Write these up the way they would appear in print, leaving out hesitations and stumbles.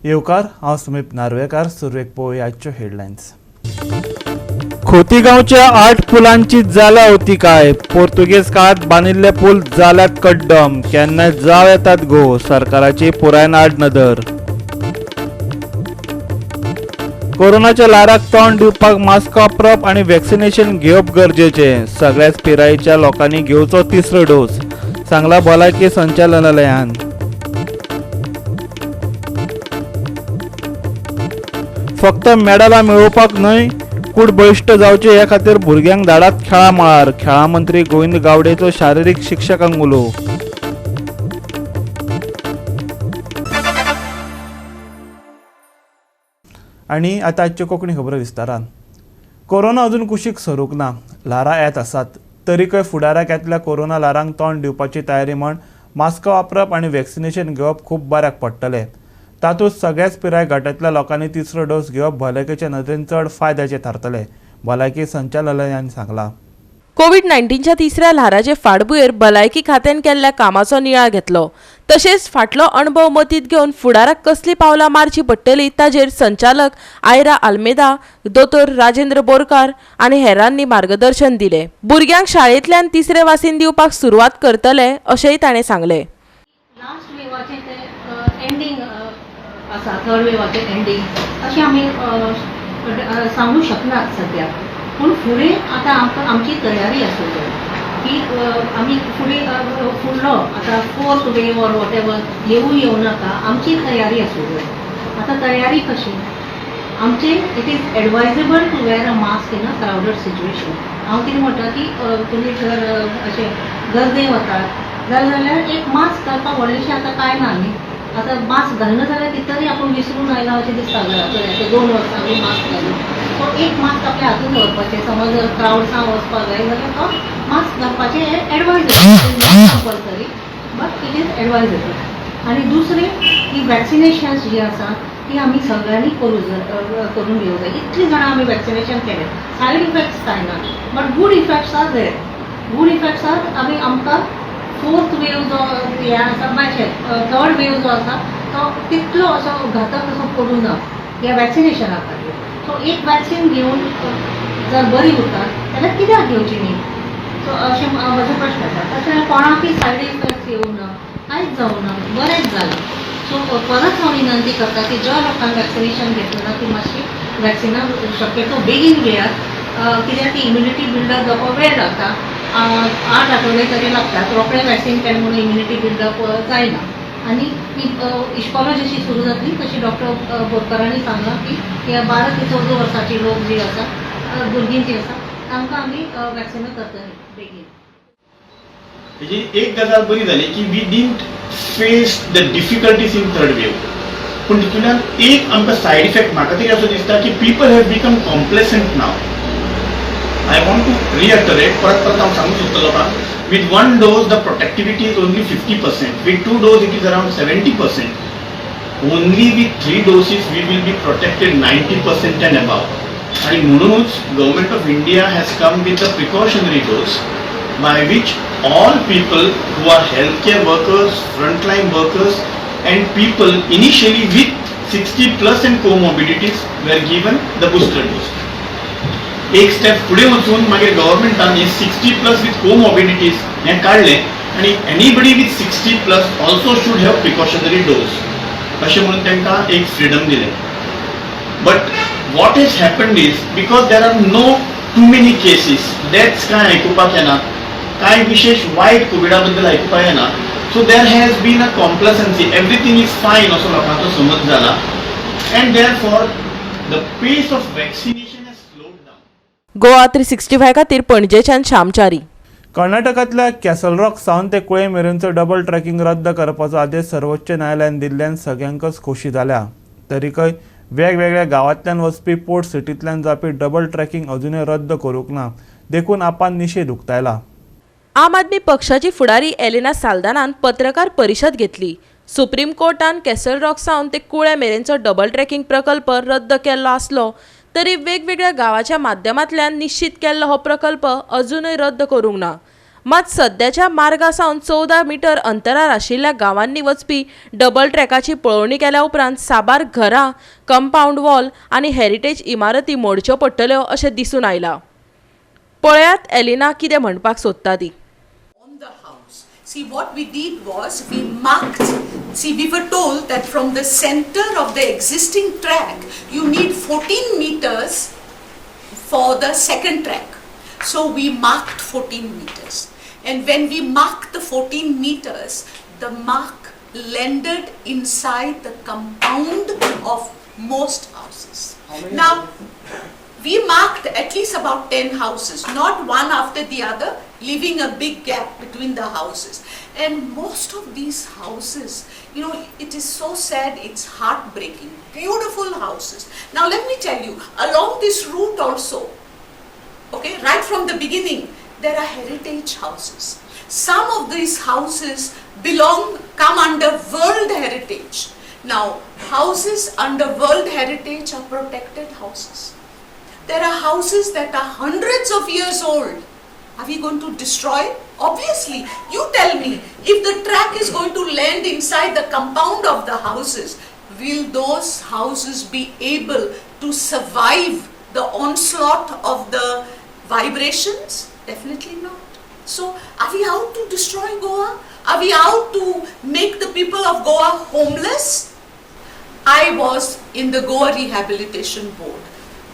येवकार, हांव समीप नार्वेकार. सुरवेक पळोवया आजच्यो हेडलायन्स. खोतीगांवच्या 8 पुलांची जाल्या अवतिकाय. पोर्तुगेज काळात बांदिल्ले पूल जाल्यात कड्डम, केन्नाय जाव येतात गो, सरकाराची पुरायन आड नदर. कोरोनाच्या ल्हाराक तोंड दिवपाक मास्क वापरप आनी वॅक्सिनेशन घेवप गरजेचें, सगळ्याच पिरायेच्या लोकांनी घेवचो तिसरो डोस, सांगला भलायकी संचालनालयान. फक्त मेडलां मेळोवपाक न्हय, कूड बळिश्ट जावचे हे खातीर भुरग्यांक धाडात खेळां मळार, खेळां मंत्री गोविंद गावडेचो शारिरीक शिक्षकांक उलो. आनी आतां आजच्यो कोंकणी खबरो विस्तारान. कोरोना अजून कुशीक सरूंक ना, ल्हारां येत आसात, तरीकय फुडाराक येतल्या कोरोना ल्हारांक तोंड दिवपाची तयारी म्हण मास्क वापरप आनी वॅक्सिनेशन घेवप खूब बऱ्याक पडटलें. तातूंत सगळ्याच पिराय गटांतल्या लोकांनी तिसरो डोस घेवप भलायकेचे नदरेन चड फायद्याचें थारतलें, भलायकी संचालनालयान सांगलां. कोवीड-19च्या तिसऱ्या ल्हाराचे फाटभुंयेर भलायकी खात्यान केल्ल्या कामाचो नियाळ घेतलो. तशेंच फाटलो अणभव मतींत घेवन फुडाराक कसलीं पावलां मारचीं पडटलीं ताजेर संचालक आयरा आल्मेदा, दोतोर राजेंद्र बोरकार आनी हेरांनी मार्गदर्शन दिलें. भुरग्यांक शाळेंतल्यान तिसरें वासीन दिवपाक सुरवात करतले अशेंय ताणें सांगलें. लास्ट वेवाचें तें एंडींग आसा, थर्ड वेवाचें एंडींग अशें आमी सांगू शकनात सद्या, पूण फुडें आतां आमकां आमची तयारी आसूं जाय की आमी फुडें फुडलो आतां fourth wave or whatever येवूं येवं नाका, आमची तयारी आसूं जाय. आतां तयारी कशी आमचे, it is advisable to wear a mask in a crowded situation. हांव कितें म्हणटा की तुमी जर अशें गर्दे वतात जाल्यार एक मास्क घालपाक व्हडलेशें आतां कांय ना न्ही. आतां मास्क घालना जाल्यार तितरी आपूण विसरून आयला अशें दिसता घरा कडेन. 2 वर्सां आमी मास्क घालून, सो एक मास्क आपल्या हातून दवरपाचें. समज जर क्रावड्सां वचपाक जाय जाल्यार तो मास्क घालपाचें हें advisable, not compulsory but it is advisable. आनी दुसरें की वॅक्सिनेशन्स जी आसा ती आमी सगळ्यांनी करून घेवंक जाय. इतलीं जाणां आमी वॅक्सिनेशन केलें, सायड इफेक्ट्स कांय ना, but good effects are there. Good effects are आमी आमकां फोर्थ वेव जो हे आसा, मातशें थर्ड वेव जो आसा तो तितलो असो घातक असो पडूं ना ह्या वॅक्सिनेशना खातीर. सो एक वॅक्सिन घेवन जर बरी उरता जाल्यार कित्याक घेवची न्ही, सो अशें म्हजो प्रश्न आसा. तशें कोणाकय सायड इफेक्ट्स येवं ना, कांयच जावं ना, बरेंच जालां. सो परत हांव विनंती करता की ज्या लोकांक वॅक्सिनेशन घेतलें ना ती मातशी वॅक्सिनां शक्यतो बेगीन घेयात, कित्याक ती इम्युनिटी बिल्डअप जावपाक वेळ लागता, 8 आठवडे तरी लागतात. रोखडें वॅक्सिन केलें म्हणून इम्युनिटी बिल्डअप जायना. आनी ती इश्कोलां जशी सुरू जातली तशी डॉक्टर बोरकरांनी सांगलां की ह्या 12 ते 14 वर्सांची लोक जी आसा, भुरगीं जी आसा, तांकां आमी वॅक्सिनां करतलीं बेगीन. हेजी एक गजाल बरी जाली की we didn't face the difficulties in third wave, पूण तितूंतल्यान एक आमकां सायड इफेक्ट म्हाका तरी असो दिसता की people have become complacent now. I want to reiterate, परत परत हांव सांगूंक सोदता लोकांक, with 1 dose the protectivity is only 50%, with 2 dose it is around 70%, only with 3 doses we will be protected 90% and above. आनी म्हणूनच government of India has come with a precautionary dose by which all people who are healthcare workers, frontline workers and people initially with 60+ and comorbidities were given the booster dose. एक step फुडें वचून मागीर गव्हर्मेंटान हे 60+ with comorbidities हें काडलें आनी anybody with 60+ also should have precautionary dose अशें म्हणून तांकां एक फ्रिडम दिलें. But what has happened is because there are no too many cases, deaths कांय आयकुपाक येना, कांय विशेश वायट कोविडा बद्दल आयकुपाक येना, so there has been a complacency, everything is fine असो लोकांचो समज जाला and therefore the pace of vaccination. Goa 365 खातीर पणजेच्यान श्यामचारी. कर्नाटकांतल्या कॅसलरॉक सावन ते कुळे मेरेनचो डबल ट्रॅकिंग रद्द करपाचो आदेश सर्वोच्च न्यायालयान दिल्ल्यान सगळ्यांकच खोशी जाल्या. तरीकय वेगवेगळ्या गांवांतल्यान वचपी पोर्ट सिटींतल्यान जावपी डबल ट्रॅकिंग अजुनय रद्द करूंक ना, देखून आपान निशेध उक्तायला. आम आदमी पक्षाची फुडारी एलिना साल्दानान पत्रकार परिशद घेतली. सुप्रीम कोर्टान कॅसलरॉक सावन ते कुळे मेरेनचो डबल ट्रॅकिंग प्रकल्प रद्द केल्लो आसलो तरी वेगवेगळ्या गांवाच्या माध्यमांतल्यान निश्चित केल्लो हो प्रकल्प अजुनय रद्द करूंक ना. मात सद्याच्या मार्गा सावन 14 मिटर अंतरार आशिल्ल्या गांवांनी वचपी डबल ट्रॅकाची पळोवणी केल्या उपरांत साबार घरां, कंपावंड वॉल आनी हेरिटेज इमारती मोडच्यो पडटल्यो अशें दिसून आयलां. पळयात एलिना कितें म्हणपाक सोदता ती. See, what we did was we marked, see, we were told that from the center of the existing track, you need 14 meters for the second track. So we marked 14 meters. And when we marked the 14 meters, the mark landed inside the compound of most houses. Now, we marked at least about 10 houses, not one after the other, leaving a big gap between the houses. And most of these houses, you know, it is so sad, it's heartbreaking. Beautiful houses. Now let me tell you, along this route also, okay, right from the beginning, there are heritage houses. Some of these houses come under World Heritage. Now, houses under World Heritage are protected houses. There are houses that are hundreds of years old. Are we going to destroy? Obviously, you tell me, if the track is going to land inside the compound of the houses, will those houses be able to survive the onslaught of the vibrations? Definitely not. So, are we out to destroy Goa? Are we out to make the people of Goa homeless? I was in the Goa Rehabilitation Board.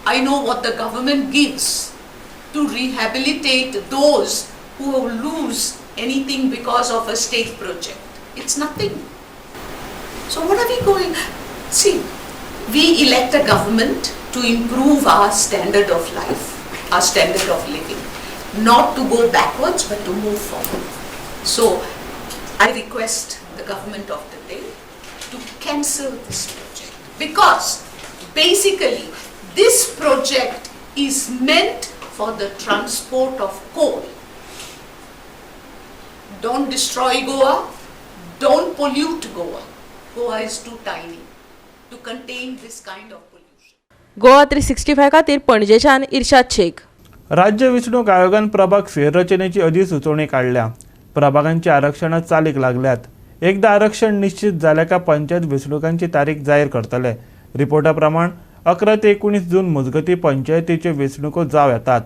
I know what the government gives to rehabilitate those who lose anything because of a state project. It's nothing. So what are we going? See, we elect a government to improve our standard of life, our standard of living, not to go backwards, but to move forward. So I request the government of the day to cancel this project, because basically this project is meant for the transport of coal. Don't destroy Goa, don't pollute Goa. Goa is too tiny to contain this kind of pollution. Goa 365 खातीर पणजेच्यान इर्शाद शेख. राज्य वेंचणूक आयोगान प्रभाग फेररचनेची अधिसुचोवणी काडल्या. प्रभागांची आरक्षणां चालीक लागल्यात. एकदा आरक्षण निश्चित जालें काय पंचायत वेंचणुकांची तारीख जाहीर करतले. रिपोर्टा प्रमाण 11 ते 19 जून मजगतीं पंचायतीच्यो वेंचणुको जावं येतात.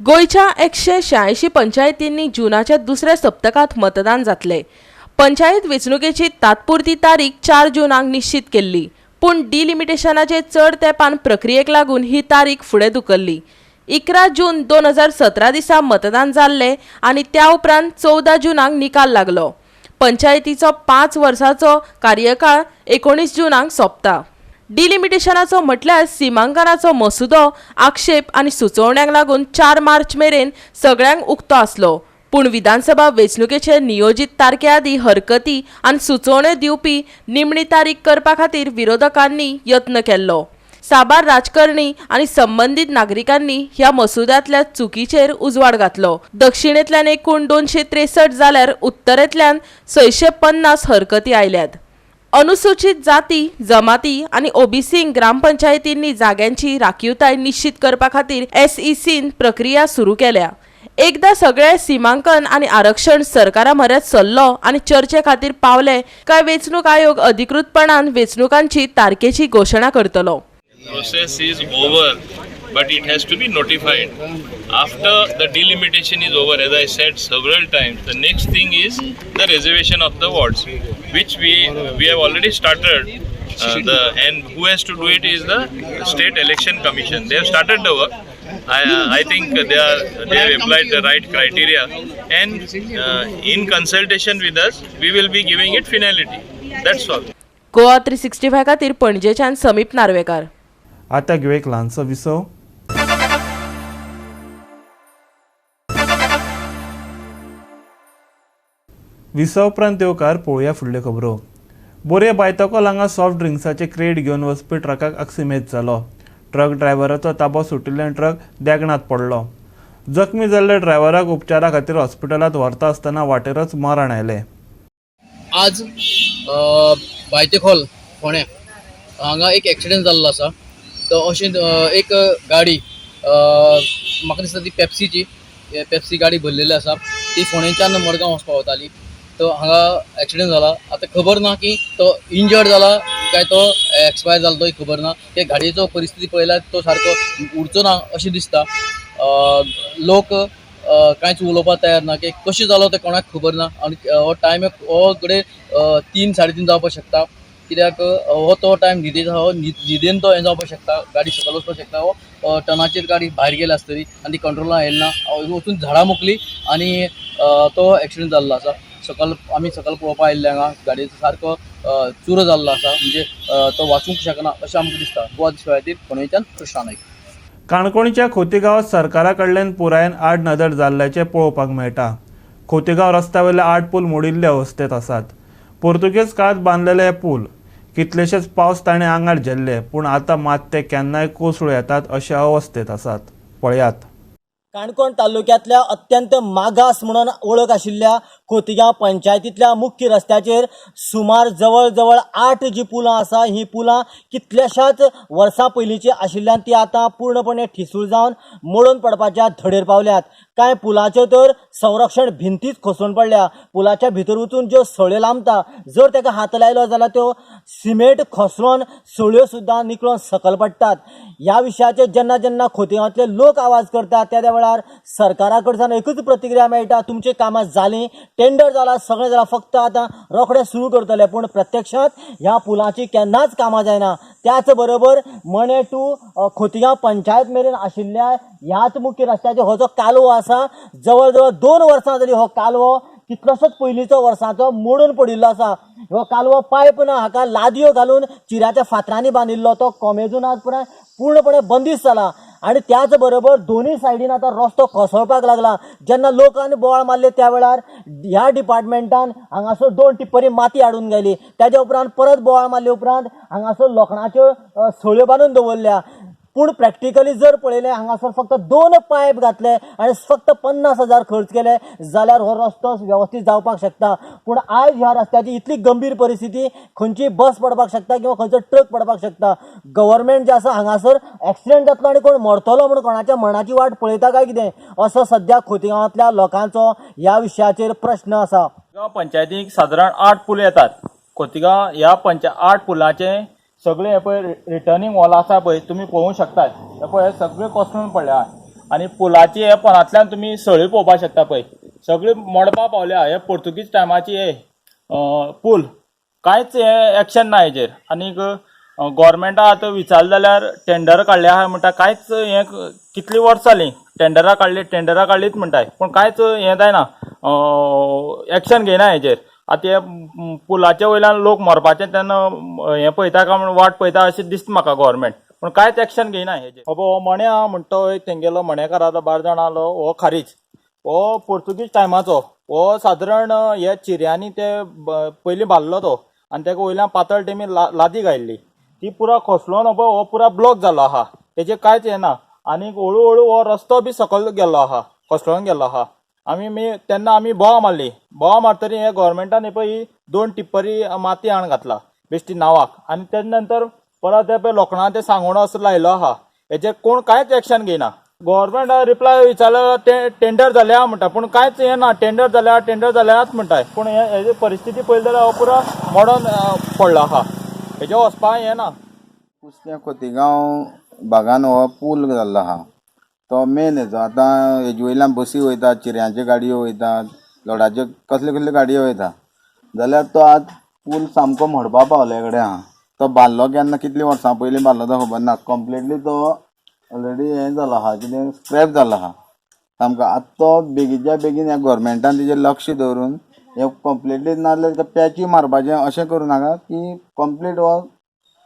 गोंयच्या 186 पंचायतींनी जुनाच्या दुसऱ्या सप्तकांत मतदान जातलें. पंचायत वेंचणुकेची तात्पुरती तारीख 4 जुनाक निश्चित केल्ली, पूण डिलिमिटेशनाचे चड तेंपान प्रक्रियेक लागून ही तारीख फुडें धुकल्ली. 11 जून 2017 दिसा मतदान जाल्लें आनी त्या उपरांत 14 जुनाक निकाल लागलो. पंचायतीचो 5 वर्सांचो कार्यकाळ 19 जुनाक सोंपता. डिलिमिटेशनाचो म्हटल्यार सिमांकनाचो मसुदो आक्षेप आनी सुचोवण्यांक लागून 4 मार्च मेरेन सगळ्यांक उक्तो आसलो, पूण विधानसभा वेंचणुकेचे नियोजीत तारखे आदीं हरकती आनी सुचोवण्यो दिवपी निमणी तारीख करपा खातीर विरोधकांनी यत्न केल्लो. साबार राजकारणी आनी संबंदीत नागरिकांनी ह्या मसुद्यांतल्या चुकीचेर उजवाड घातलो. दक्षिणेंतल्यान एकूण 263 जाल्यार उत्तरेंतल्यान 650 हरकती आयल्यात. अनुसूचित जाती, जमाती आनी ओबीसी ग्रामपंचायतींनी जाग्यांची राखीवताय निश्चित करपा खातीर एसईसीन प्रक्रिया सुरू केल्या. एकदा सगळे सीमांकन आनी आरक्षण सरकारा म्हऱ्यांत सरलो आनी चर्चे खातीर पावले काय वेंचणूक आयोग अधिकृतपणान वेंचणुकांची तारखेची घोशणा करतलो. Process is over, but it has to be notified. After the delimitation is over, as I said several times, the next thing is the reservation of the wards, which we have already started. And who has to do it is the State Election Commission. They have started the work. I think they have applied the right criteria, and in consultation with us, we will be giving it finality. That's all. Goa 365 खातीर पणजेच्यान समीप नार्वेकार. आतां घेवया एक ल्हानसो विसव. विसव उपरांत येवकार पळोवया फुडल्यो खबरो. बोरये बायतकोल हांगा सॉफ्ट ड्रिंक्साचे क्रेट घेवन वचपी ट्रकाक आक्सिमेंत जालो. ट्रक ड्रायव्हराचो ताबो सुटिल्ल्यान ट्रक देगणांत पडलो. जखमी जाल्ल्या ड्रायव्हराक उपचारा खातीर हॉस्पिटलांत व्हरता आसतना वाटेरच मरण आयलें. आज बायतेखोल फोंड्या हांगा एक एक्सिडंट जाल्लो आसा. तो अशें एक गाडी म्हाका दिसता ती पेप्सीची, पेप्सी गाडी भरलेली आसा. ती फोंडेच्यान मडगांव वचपाक वताली. तो हांगा एक्सिडंट जाला. आतां खबर ना की तो इंजर्ड जाला काय तो एक्सपायर जाला तोय खबर ना. ते गाडयेचो परिस्थिती पळयल्यार तो सारको उरचो ना अशें दिसता. लोक कांयच उलोवपाक तयार ना की कशें जालो तें कोणाक खबर ना. आनी हो टायम हो घडये 3 साडे 3 जावपाक शकता, कित्याक हो तो टायम न्हिदेचो, हो न्हिदेन तो हें जावपाक शकता, गाडी सकयल वचपाक शकता. हो टनाचेर गाडी भायर गेल्या आसतली आनी ती कंट्रोलान येयला ना, वचून झाडां मुकली आनी तो एक्सिडंट जाल्लो आसा. सकयल आमी सकयल पळोवपाक आयिल्ले हांगा गाडयेचो सारको चुरो जाल्लो आसा, म्हणजे तो वाचूंक शकना अशें आमकां दिसता. गोवा दिसपा खातीर फोंडेच्यान कृष्णा नायक. काणकोणच्या खोतीगांवात सरकारा कडल्यान पुरायेन आड नदर जाल्ल्याचें पळोवपाक मेळटा. खोतीगांव रस्त्या वयले 8 पूल मोडिल्ले अवस्थेंत आसात. पोर्तुगेज काळांत बांदलेले हे पूल कितलेशेच पावस ताणें आंगार झेल्ले, पूण आतां मात ते केन्नाय कोसळूं येतात अशे अवस्थेंत आसात. पळयात. काणकोण तालुक्यांतल्या अत्यंत मागास म्हणून वळख आशिल्ल्या खोतीगांव पंचायतींतल्या मुख्य रस्त्याचेर सुमार जवळ जवळ 8 जी पुलां आसा, ही पुलां कितल्याशाच वर्सां पयलींची आशिल्ल्यान ती आतां पूर्णपणे ठिसूळ जावन मोडून पडपाच्या धडेर पावल्यात. कांय पुलाच्यो तर संरक्षण भिंतीच कोसळून पडल्या. पुलाच्या भितर वचून ज्यो सळयो लांबता, जर ताका हात लायलो जाल्यार त्यो सिमेंट कोसळून सळयो सुद्दां निकळून सकयल पडटात. ह्या विशयाचेर जेन्ना जेन्ना खोतीगांवांतले लोक आवाज करतात त्या त्या वेळार सरकारा कडच्यान एकूच प्रतिक्रिया मेळटा, तुमची कामां जालीं, टेंडर जाला, सगळें जालां, फक्त आतां रोखडें सुरू करतले. पूण प्रत्यक्षांत ह्या पुलाची केन्नाच कामां जायना. त्याच बरोबर मणे टू खोतीगांव पंचायत मेरेन आशिल्ल्या ह्याच मुख्य रस्त्याचेर हो जो कालवो आसा, जवळ जवळ 2 वर्सां जाली हो कालवो कितलोसोच पयलींचो वर्सांचो मोडून पडिल्लो आसा. हो कालवो पायप ना, हाका लादयो घालून चिऱ्याच्या फातरांनी बांदिल्लो, तो कोमेजून आज पुराय पूर्णपणे बंदीस जाला. आनी त्याच बरोबर दोनूय सायडीन आतां रस्तो कोसळपाक लागला. जेन्ना लोकांनी बोवाळ मारले त्या वेळार ह्या डिपार्टमेंटान हांगासर 2 टिप्परी माती हाडून गेली. तेज्या उपरांत परत बोवाळ मारले उपरांत हांगासर लोखणाच्यो सळयो बांदून दवरल्या. पूण प्रॅक्टिकली जर पळयलें हांगासर फक्त 2 पायप घातले आनी फक्त 50,000 खर्च केले जाल्यार हो रस्तो वेवस्थीत जावपाक शकता. पूण आयज ह्या रस्त्याची इतली गंभीर परिस्थिती, खंयची बस पडपाक शकता किंवा खंयचो ट्रक पडपाक शकता. गव्हर्मेंट जे आसा हांगासर एक्सिडंट जातलो आनी कोण मरतलो म्हूण कोणाच्या मरणाची वाट पळयता काय कितें असो सद्या खोतीगांवांतल्या लोकांचो ह्या विशयाचेर प्रश्न आसा. खोतीगांव पंचायतीक सादारण 8 पूल येतात. खोतीगांव ह्या 8 पुलाचे सगळे हे पळय रिटर्निंग वॉल आसा पळय, तुमी पळोवंक शकतात. हे पळय सगळे कोसळून पडल्या आनी पुलाची हे पोनांतल्यान तुमी सळी पळोवपाक शकता पळय, सगळी मोडपा पावल्या. हे पोर्तुगीज टायमाची हे पूल, कांयच हे एक्शन ना हेजेर. आनीक गोवोरमेंटा आतां विचारलें जाल्यार टेंडर काडले आहा म्हणटा, कांयच हें कितलीं वर्सां जालीं टेंडरां काडली, टेंडरां काडलीच म्हणटाय, पूण कांयच हें जायना, एक्शन घेयना हेजेर. आतां हे पुलाच्या वयल्यान लोक मरपाचे तेन्ना हें पळयता काय म्हूण वाट पळयता अशें दिसता म्हाका गोवोरमेंट, पूण कांयच एक्शन घेयना हेजेर. हो मण्या आहा म्हणटा तो एक तेंगेलो मणेकाराचो बारजाण आहलो, हो खारीज, हो पोर्तुगीज टायमाचो, हो सादारण हे चिऱ्यांनी ते पयलीं बांदलो तो आनी तेका वयल्यान पातळ तेमी लादी घायल्ली, ती पुरा कोसळोन हो पुरा ब्लॉक जाल्लो आहा, तेजेर कांयच येना. आनीक हळू हळू हो रस्तो बी सकयल गेल्लो आहा, कोसळोन गेल्लो आहा. आमी तेन्ना आमी बोवा मारली, बोवा मारतरी हे गोवोरमेंटान पळय ही 2 टिप्परी माती हाडून घातला बेश्टी नांवाक, आनी तेजे नंतर परत हे पळय लोखणा ते सांगोणो असो लायलो आहा, हेजेर कोण कांयच एक्शन घेयना. गोवोरमेंट रिप्लाय विचारल्यार ते टेंडर जाल्या म्हणटा, पूण कांयच हें ना, टेंडर जाल्या टेंडर जाल्याच म्हणटाय, पूण हेजी परिस्थिती पळयली जाल्यार हो पुरो मोडोन पडलो आहा, हेजे वचपाक हें ना. कुसक्या खोतीगांव भागान हो पूल जाल्लो आहा तो मेन हेजो. आतां हेजे वयल्यान बसी वयतात, चिऱ्यांच्यो गाडयो वयतात, लोडाच्यो कसल्यो कसल्यो गाडयो वयता, जाल्यार तो आज पूल सामको मोडपा पावले कडेन आहा. तो बांदलो केन्ना कितलीं वर्सां पयलीं बांदलो तो खबर ना, कंप्लिटली तो ऑलरेडी हें जालो आहा, कितें स्क्रॅप जालो आहा सामको. आतां तो बेगीच्या बेगीन ह्या गोवोरमेंटान तेजेर लक्ष दवरून हे कंप्लिटली नाजाल्यार ताका पॅची मारपाचें अशें करूं नाका की कंप्लीट हो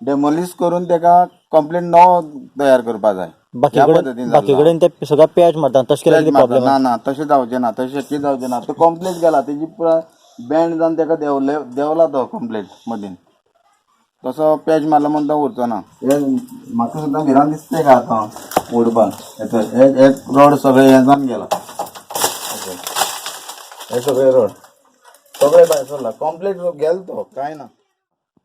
डेमोलीश करून तेका कंप्लीट नवो तयार करपा जाय. बाकी कडेन ते सगळं पॅच मारता, तशें केल्यार कितें प्रॉब्लेम? ना ना, तशें जावचें ना, तशें शक्य जावचें ना. तो कंप्लीट गेला, तेजी पुराय बँड जावन तेका देंवला तो कंप्लीट मदीं, तसो पॅच मारलो म्हूण तो उरचो ना. हे म्हाका सुद्दां भिरांत दिसता का आतां उडपाक, एक रोड सगळें हें जावन गेला, हे सगळे रोड सगळे भायर सरला, कंप्लीट गेलो तो, कांय ना.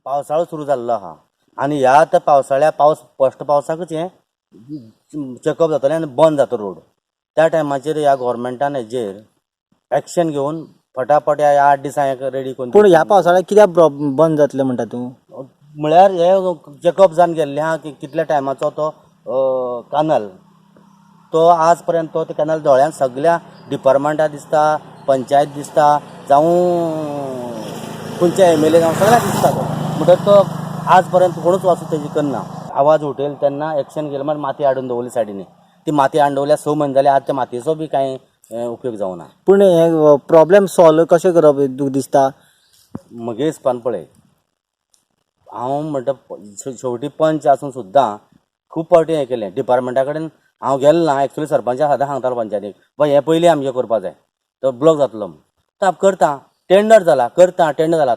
पावसाळो सुरू जाल्लो आहा आनी ह्या आतां पावसाळ्या पावस फस्ट पावसाकच हें चॅकअप जातलें आनी बंद जाता रोड. त्या टायमाचेर ह्या गोवोरमेंटान हेजेर एक्शन घेवन फटाफट ह्या 8 दिसां रेडी करून. पूण ह्या पावसाळ्याक कित्याक बंद जातलें म्हणटा तूं? म्हळ्यार हे चॅकअप जावन गेल्लें आहा की कितल्या टायमाचो तो कानल तो आज पर्यंत तो कॅनल दोळ्यान सगळ्या डिपार्टमेंटा दिसता, पंचायत दिसता, जावं खंयच्या एम एल ए जावं सगळ्याक दिसता तो. म्हणटकच तो आज पर्यंत कोणूच वाचून तेजी करना. आवाज उठयल तेन्ना एक्शन घेतली मागीर माती हाडून दवरली सायडीनी, ती माती हाडून दवरल्यार 6 म्हयने जाले, आज त्या मातयेचो बी कांय उपयोग जावना. पूण हे प्रॉब्लेम सॉल्व कशें करप तुका दिसता? म्हगे हिसपान पळय हांव म्हणटा शेवटी पंच आसून सुद्दां खूब फावटी हें केलें. डिपार्टमेंटा कडेन हांव गेलो ना, एक्चुअली सरपंचा सदां सांगतालो पंचायतीक बाबा हें पयलीं आमचें करपा जाय, तो ब्लॉक जातलो म्हूण. तो करता टेंडर जाला, करता टेंडर जाला,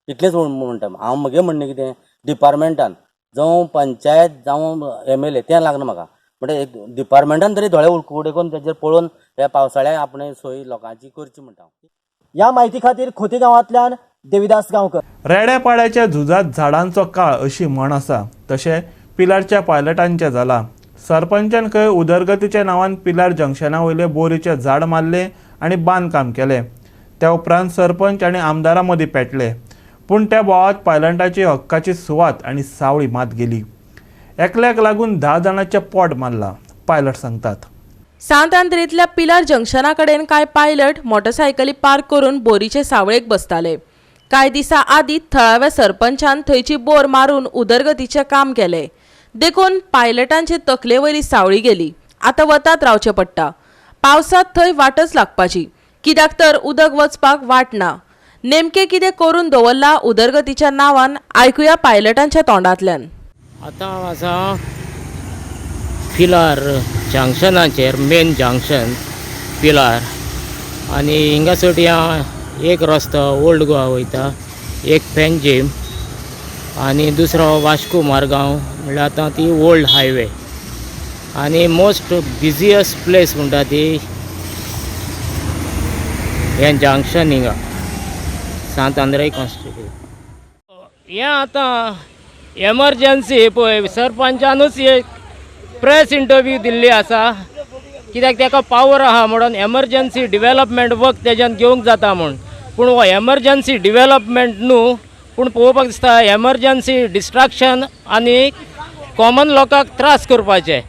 इतलेंच म्हणटा हांव. म्हगें म्हणणें कितें, डिपार्टमेंटान जावं पंचायत जावं एम एल ए तें लागना म्हाका, म्हणटा एक डिपार्टमेंटान तरी दोळे उडके करून तेजेर पळोवन ह्या पावसाळ्याक आपणें सोय लोकांची करची म्हणटा. ह्या म्हायती खातीर खोतीगांवांतल्यान देविदास गांवकर. रेड्यापाड्याच्या झुजात झाडांचो काळ अशी म्हण आसा, तशें पिलारच्या पायलटांचें जाला. सरपंचान खंय उदरगतीच्या नांवान पिलार जंक्शना वयले बोरीचें झाड मारलें आनी बांदकाम केलें. त्या उपरांत सरपंच आनी आमदारां मदीं पेटले, पूण त्या बोवाळांत पायलटाची हक्काची सुवात आनी सावळी मात गेली. एकल्याक लागून 10 जाणांचें पोट मारलां, पायलट सांगतात. सांत आंद्रेंतल्या पिलार जंक्शना कडेन कांय पायलट मोटरसायकली पार्क करून बोरीचे सावळेक बसताले. कांय दिसां आदीं थळाव्या सरपंचान थंयची बोर मारून उदरगतीचें काम केलें, देखून पायलटांचे तकले वयली सावळी गेली. आतां वतात रावचें पडटा, पावसांत थंय वाटच लागपाची, कित्याक तर उदक वचपाक वाट ना. नेमकें कितें करून दवरलां उदरगतीच्या नांवान, आयकुया पायलटांच्या तोंडांतल्यान. आतां हांव आसा पिलार जंक्शनाचेर, मेन जंक्शन पिलार, आनी हिंगा सोडया एक रस्तो ओल्ड गोवा वयता, एक पेंजीम आनी दुसरो वास्को मारगांव, म्हणल्यार आतां ती ओल्ड हायवे. आनी मोस्ट बिजियस्ट प्लेस म्हणटा ती हें जंक्शन हिंगा सांत आंद्रे कॉन्स्टिट्यूट. हें आतां एमरजन्सी पळय सरपंचानूच एक प्रेस इंटरव्यू दिल्ली आसा, कित्याक ताका पावर आहा म्हणून एमरजन्सी डिवेलपमेंट वर्क तेज्यान घेवंक जाता म्हूण. पूण हो एमरजन्सी डिवेलपमेंट न्हू, पूण पळोवपाक दिसता एमरजन्सी डिस्ट्रक्शन आनी कॉमन लोकांक त्रास करपाचे.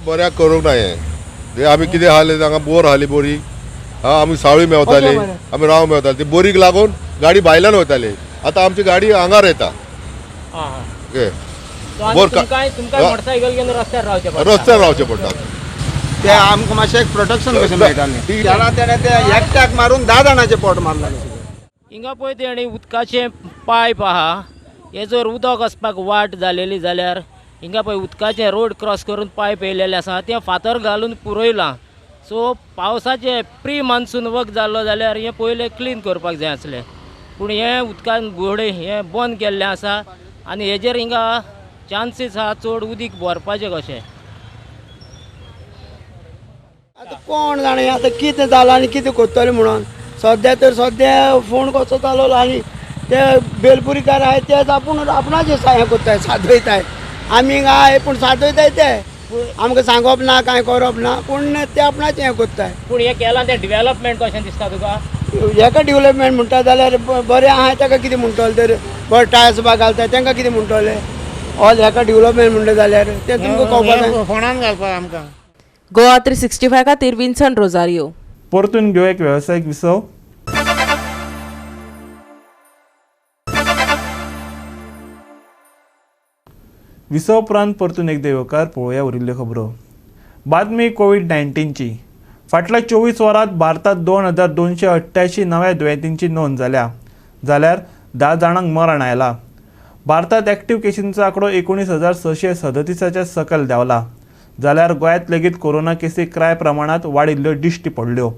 बऱ्याक करूंक ना हें, आमी कितें हाले हांगा बोर हाली बोरी, आमी सावळी मेवताली, आमी राव मेवताली, ती बोरीक लागून गाडी भायल्यान वयताली, आतां आमची गाडी हांगार येता. रस्त्यार रावचें पडटा, ते आमकां मातशें प्रोटेक्शन कशें मेळटालें. तेणें ते एकट्याक मारून 10 जाणांचें पोट मारलें. हिंगा पळय तेणी उदकाचें पायप आहा, हे जर उदक वचपाक वाट जालेली जाल्यार हिंगा पळय उदकाचें रोड क्रॉस करून पायप येयलेलें आसा, तें फातर घालून पुरयलां. सो पावसाचें प्री मान्सून वर्क जाल्लो जाल्यार हें पयलें क्लीन करपाक जाय आसलें, पूण हें उदकान घोडे हें बंद केल्लें आसा आनी हेजेर हिंगा चान्सीस आहा चड उदीक भरपाचें कशें. आतां कोण जाणा आतां कितें जालां आनी कितें करतलें म्हणून. सद्या तर सद्या फोन कसो चालवलो आनी ते बेलपुरीकार आहाय तेच आपूण आपणाचें हें करताय, सादयताय. आमी आहाय पूण सादयताय ते, आमकां सांगप ना कांय करप ना, पूण ते आपणाचें हें करताय. पूण हें केलां तें डिवेलपमेंट कशें दिसता तुका? हेका डिवेलपमेंट म्हणटा जाल्यार बरें आहा ताका कितें म्हणटलें तर, बरें टायल्स बा घालताय तांकां कितें म्हणटलें? ऑल हेका डिवेलपमेंट म्हणटा जाल्यार तें तुमकां कळपाक फोनान घालपाक आमकां. गोवा 365 खातीर विन्सन रोजारियो. परतून घेवया एक वेवसायीक विसव. विसव उपरांत परतून एक देवकार पळोवया उरिल्ल्यो खबरो. बातमी कोवीड-19ची. फाटल्या 24 वरांत भारतात 2288 नव्या दुयेंतींची नोंद जाल्या, जाल्यार 10 जाणांक मरण आयलां. भारतात एक्टिव्ह केशींचो आंकडो 19,637 सकयल देंवला, जाल्यार गोंयांत लेगीत कोरोना केसी क्राय प्रमाणांत वाडिल्ल्यो दिश्टी पडल्यो.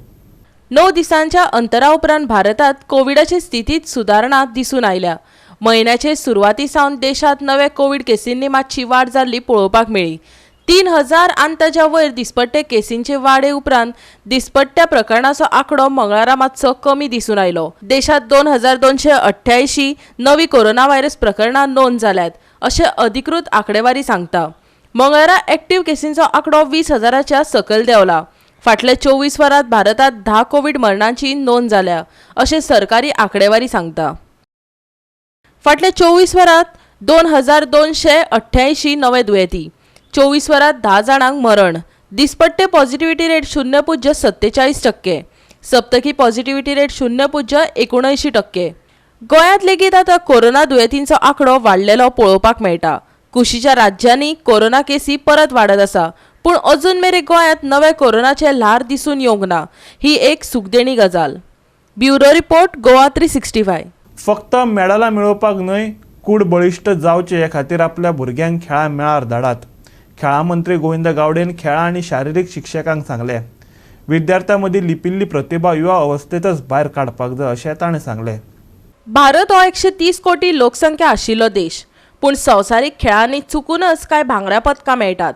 9 दिसांच्या अंतरा उपरांत भारतात कोविडाचे स्थितीत सुदारणा दिसून आयल्या. म्हयन्याचे सुरवाती सावन देशांत नव्या कोविड केसींनी मातशी वाड जाल्ली पळोवपाक मेळ्ळी. 3000 आनी ताच्या वयर दिसपट्टे केसींचे वाडे उपरांत दिसपट्ट्या प्रकरणाचो आंकडो मंगळारा मातसो कमी दिसून आयलो. देशांत 2288 नवी कोरोना व्हायरस प्रकरणां नोंद जाल्यात अशें अधिकृत आंकडेवारी सांगता. मंगळारा एक्टिव्ह केसींचो आंकडो 20,000च्या सकयल देंवला. फाटल्या 24 वरांत भारतात 10 कोवीड मरणांची नोंद जाल्या अशें सरकारी आंकडेवारी सांगता. फाटल्या 24 वरांत 2288 नवे दुयेंती, 24 वरांत 10 जाणांक मरण. दिसपट्टे पॉझिटिव्हिटी रेट 0.47%, सप्तकी पॉझिटिव्हिटी रेट 0.79%. गोंयांत लेगीत आतां कोरोना दुयेंतींचो आंकडो वाडलेलो पळोवपाक मेळटा. कुशीच्या राज्यांनी कोरोना केसी परत वाडत आसा, पूण अजून मेरेन गोंयांत नवे कोरोनाचे ल्हार दिसून येवंक ना. ही एक सुखदेणी गजाल. Bureau report, Goa 365. फक्त मेडलां मेळोवपाक न्हय, कूड बळिश्ट जावचे हे खातीर आपल्या भुरग्यांक खेळां मेळार धाडात. खेळां मंत्री गोविंद गावडेन खेळां आनी शारिरीक शिक्षकांक सांगलें. विद्यार्थ्यां मदीं लिपिल्ली प्रतिभा युवा अवस्थेंतच भायर काडपाक जाय अशें ताणें सांगलें. भारत हो 130 कोटी लोकसंख्या आशिल्लो देश, पूण संवसारीक खेळांनी चुकूनच कांय भांगरा पदकां मेळटात.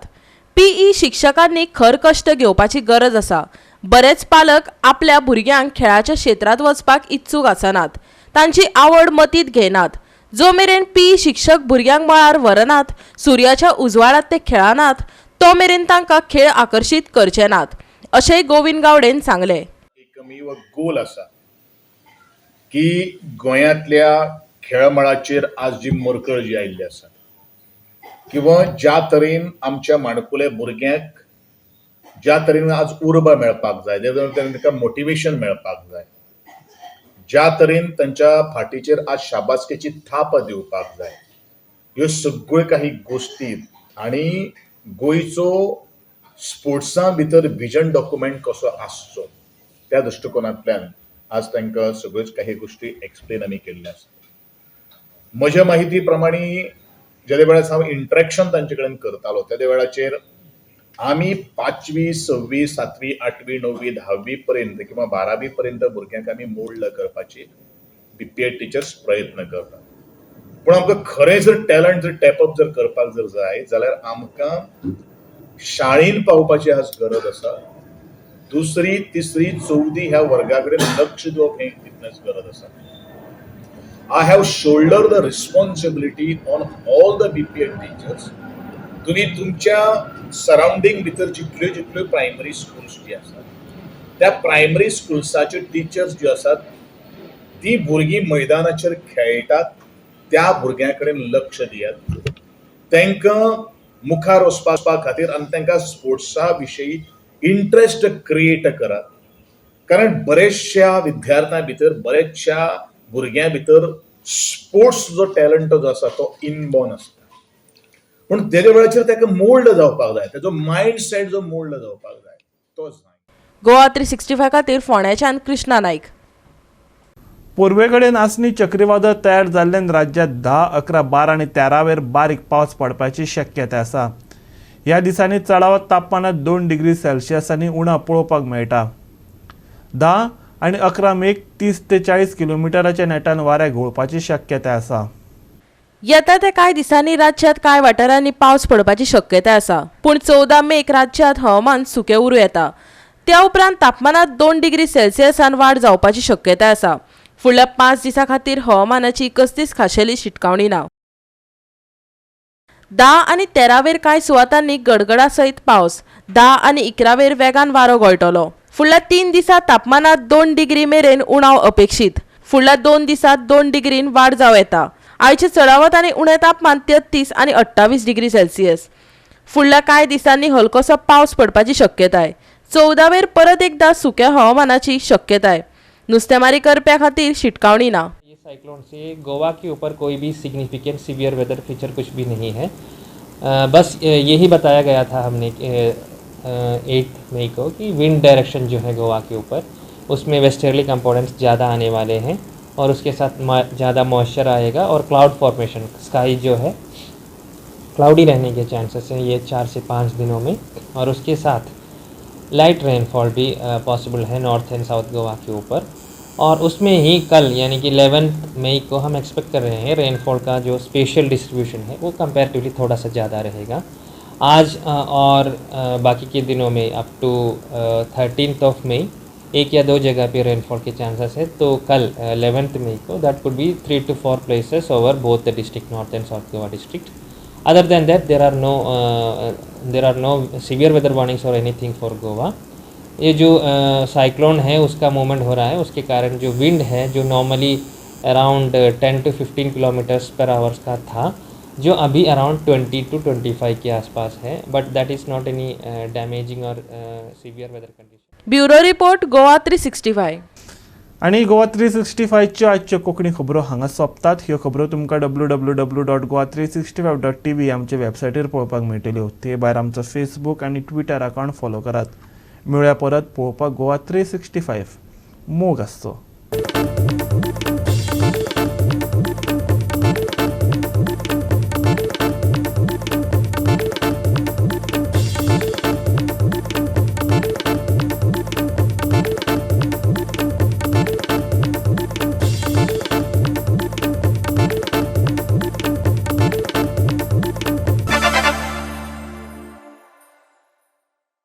पीई शिक्षकांनी खर कश्ट घेवपाची गरज आसा. बरेच पालक आपल्या भुरग्यांक खेळाच्या क्षेत्रांत वचपाक इत्सूक आसनात, तांची आवड मतींत घेनात. जो मेरेन पीई शिक्षक भुरग्यांक मळार व्हरनात, सुर्याच्या उजवाडांत ते खेळनात, तो मेरेन तांकां खेळ आकर्शीत करचे नात, अशेंय गोविंद गावडेन सांगलें. एकमेव गोल आसा की गोंयांतल्या खेळ मळाचेर आज जी मरकळ जी आयिल्ली आसा किंवा ज्या तरेन आमच्या माणकुल्या भुरग्यांक ज्या तरेन आज उर्बा मेळपाक जाय, ज्या तरेन तांकां मोटिवेशन मेळपाक जाय, ज्या तरेन तांच्या फाटीचेर आज शाबासकेची थाप दिवपाक जाय, ह्यो सगळ्यो काही गोश्टी आनी गोंयचो स्पोर्ट्सां भितर विजन डॉक्युमेंट कसो आसचो त्या दृश्टिकोनांतल्यान आज तांकां सगळ्योच काही गोश्टी एक्सप्लेन आमी केल्ल्यो आसा. म्हज्या माहिती प्रमाणे जेदे वेळार हांव इंट्रॅक्शन तांचे कडेन करतालो तेदे वेळाचेर आमी 5वी 6वी 7वी 8वी 9वी 10वी पर्यंत किंवा 12वी पर्यंत भुरग्यांक आमी मोल्ड करपाची बीपीएड टिचर्स प्रयत्न करतात. पूण आमकां खरें जर टॅलंट जर टॅपअप जर करपाक जर जाय जाल्यार आमकां शाळेन पावपाची आज गरज आसा. 2री 3री 4थी ह्या वर्गा कडेन लक्ष दिवप हें तितलेंच गरज आसा. I have shoulder the responsibility on all the BPEd teachers. तुम्ही तुमच्या सरावंडींग भितर जितल्यो जितल्यो प्रायमरी स्कुल्स जी आसात त्या प्रायमरी स्कुल्साच्यो टिचर्स ज्यो आसात ती भुरगीं मैदानाचेर खेळटात त्या भुरग्यां कडेन लक्ष दियात, तांकां मुखार वचपा खातीर आनी तांकां स्पोर्ट्सा विशयी इंट्रस्ट क्रिएट करात. कारण बरेचश्या विद्यार्थ्यां भितर बरेचश्या भुरग्यां भितर स्पोर्ट्स जो टॅलंट जो आसा तो इनबॉर्न आसता, पूण तेजे वेळाचेर ताका मोल्ड जावपाक जाय, ताजो मायंड सेट जो मोल्ड जावपाक जाय तो जाय. गोवा 365 खातीर फोंड्याच्यान कृष्णा नायक. पूर्वेकडेन आसनी चक्रीवादळ तयार जाल्ल्यान राज्यांत 10, 11, 12 आनी 13वेर बारीक पावस पडपाची शक्यताय आसा. ह्या दिसांनी चडावत तापमानात 2 डिग्री सेल्सियस आनी उणा पळोवपाक मेळटा. 10 आनी 11 मेक 30 ते 40 किलोमिटराच्या नेटान वारें घोळपाची शक्यताय आसा. येता त्या कांय दिसांनी राज्यांत कांय वाठारांनी पावस पडपाची शक्यताय आसा, पूण 14 मेक राज्यांत हवामान सुकें उरूं येता. त्या उपरांत तापमानात 2 डिग्री सेल्सियसान वाड जावपाची शक्यताय आसा. फुडल्या 5 दिसां खातीर हवामानाची कसलीच खाशेली शिटकावणी ना. 10 आनी 13वेर कांय सुवातांनी गडगडा सयत पावस, 10 आनी 11वेर वेगान वारो गळटलो. फुडल्या 3 दिसां तापमानात 2 डिग्री मेरेन उणाव अपेक्षीत. फुडल्या 2 दिसांत 2 डिग्रीन वाड जावं येता. आयचें चडावत आनी उणें तापमान 33 आनी 28 डिग्री सेल्सियस. फुडल्या कांय दिसांनी हलकोसो पावस पडपाची शक्यताय. 14वेर परत एकदा सुक्या हवामानाची शक्यताय. नुस्तेमारी करप्या खातीर शिटकावणी ना. ये साइक्लोन से गोवा के ऊपर कोई भी सिग्निफिकेंट सीवियर वेदर फीचर कुछ भी नहीं है. बस यही बताया गया था हमने 8 मई को कि विंड डायरेक्शन जो है गोवा के ऊपर उसमें वेस्टर्ली कंपोनेंट्स ज़्यादा आने वाले हैं और उसके साथ ज़्यादा मॉइस्चर आएगा और क्लाउड फॉर्मेशन, स्काई जो है क्लाउडी रहने के चांसेस हैं ये 4 से 5 दिनों में. और उसके साथ लाइट रेनफॉल भी पॉसिबल है नॉर्थ एंड साउथ गोवा के ऊपर. और उसमें ही कल यानी कि 11 मई को हम एक्सपेक्ट कर रहे हैं रेनफॉल का जो स्पेशल डिस्ट्रीब्यूशन है वो कंपैरेटिवली थोड़ा सा ज़्यादा रहेगा. आज और बाकी के दिनों में अप टू 13 ऑफ मई 1 या 2 जगह पे रेनफॉल के चांसेस है. तो कल 11 मई को that could be 3 to 4 places over both the district, north and south Goa district. Other than that there are no severe weather warnings or anything for Goa. ये जो cyclone है उसका movement हो रहा है, उसके कारण जो विंड है जो normally around 10 to 15 kilometres per hours का था, जो अभी अराउंड 20 टू 25 के आसपास है, but that is not any damaging Aur severe weather condition. Bureau report, Goa 365. आनी गोवा 365च्यो आजच्यो कोंकणी खबरो हांगा सोंपतात. ह्यो खबरो तुमकां www.goa365.tv आमचे वेबसायटीर पळोवपाक मेळटल्यो. ते भायर आमचो फेसबूक आनी ट्विटर अकावंट फॉलो करात. मेळया परत पळोवपाक गोवा 365. मोग आसचो.